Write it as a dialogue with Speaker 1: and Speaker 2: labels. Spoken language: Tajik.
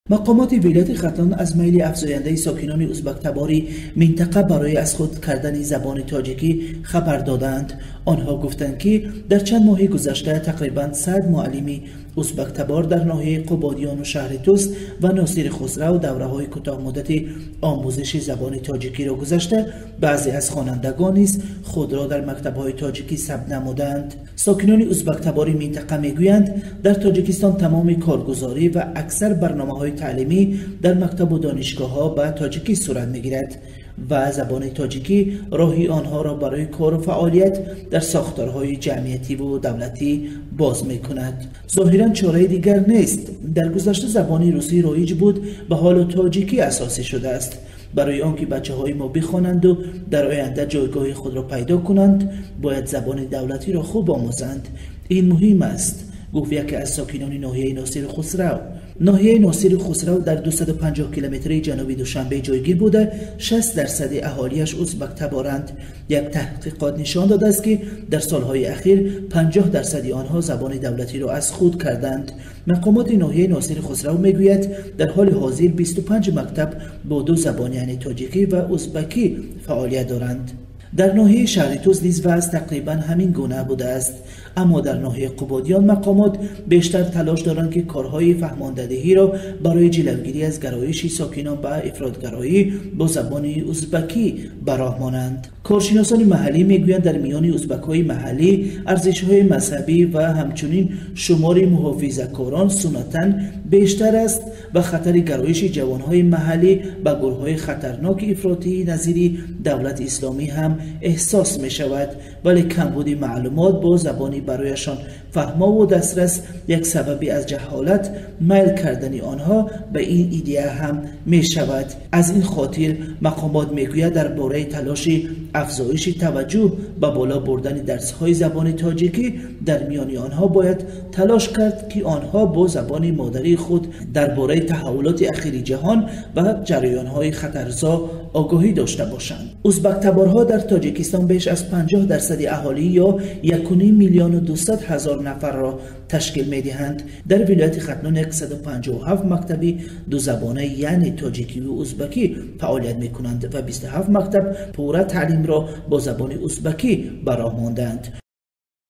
Speaker 1: Мақомоти вилояти Хатлон аз майли афзояндаи сокинони узбактабори минтақа барои аз худ кардани забони тоҷикӣ хабар доданд. Онҳо гуфтанд, ки дар чанд моҳи гузашта тақрибан 100 муаллими узбактабор дар ноҳияи Қубодиёну шаҳри Тӯс ва Носири Хусрав давраҳои кӯтоҳмуддати омӯзиши забони тоҷикиро гузашта, баъзе аз хонандагон низ худро дар мактабҳои тоҷикӣ сабт намуданд. Сокинони узбактабори минтақа мегӯянд, дар Тоҷикистон тамоми коргузорӣ ва аксар барномаҳои таълимӣ дар мактабу донишгоҳҳо ба тоҷикӣ сурат мегирад ва забони тоҷикӣ роҳи онҳоро барои кору фаъолият дар сохторҳои ҷамъиятиву давлатӣ боз мекунад. Зоҳиран, чораи дигар нест. Дар гузашта забони русӣ роиҷ буд ва ҳоло тоҷикӣ асосӣ шудааст. Барои он ки бачаҳои мо бихонанду дар оянда ҷойгоҳи худро пайдо кунанд, бояд забони давлатиро хуб омӯзанд. Ин муҳим аст, гуфт яке аз сокинони ноҳияи Носири Хусрав. Ноҳияи Носири Хусрав дар 250 километри ҷануби Душанбе ҷойгир буда, 60% аҳолиаш узбактаборанд. Як таҳқиқот нишон додааст, ки дар солҳои ахир 50% онҳо забони давлатиро аз худ карданд. Мақомоти ноҳияи Носири Хусрав мегӯяд, дар ҳоли ҳозир 25 мактаб бо ду забон, яъне тоҷикӣ ва узбакӣ, фаъолият доранд. Дар ноҳияи шаҳри Тӯс низ вазъ тақрибан ҳамин гуна будааст, аммо дар ноҳияи Қубодиён мақомот бештар талош доранд, ки корҳои фаҳмондадиҳиро барои ҷилавгирӣ аз гароиши сокинон ба ифротгароӣ бо забони узбакӣ ба роҳ монанд. Коршиносони маҳаллӣ мегӯянд, дар миёни узбакҳои маҳаллӣ арзишҳои мазҳабӣ ва ҳамчунин шумори муҳофизакорон суннатан бештар аст ва хатари гароиши ҷавонҳои маҳаллӣ ба гурӯҳҳои хатарноки ифротии назири Давлати Исломӣ ҳам эҳсос мешавад, вале камбуди маълумот бо забони барояшон фаҳмову дастрас як сабаби аз ҷаҳолат майл кардани онҳо ба ин идея ҳам мешавад. Аз ин хотир мақомот мегӯяд, дар бораи талоши афзоиши таваҷҷӯҳ ба боло бурдани дарсҳои забони тоҷикӣ дар миёни онҳо бояд талош кард, ки онҳо бо забони модарии худ дар бораи таҳаввулоти ахири ҷаҳон ва ҷараёнҳои хатарзо огоҳӣ дошта бошанд. Узбактаборҳо дар Тоҷикистон беш аз 50% аҳолӣ ё 1,5 миллиону 200 ҳазор нафарро ташкил медиҳанд. Дар вилояти Хатлон 157 мактаби дузабона, яъне тоҷикиву узбакӣ, фаъолият мекунанд ва 27 мактаб пурра таълимро бо забони узбакӣ ба роҳ мондаанд.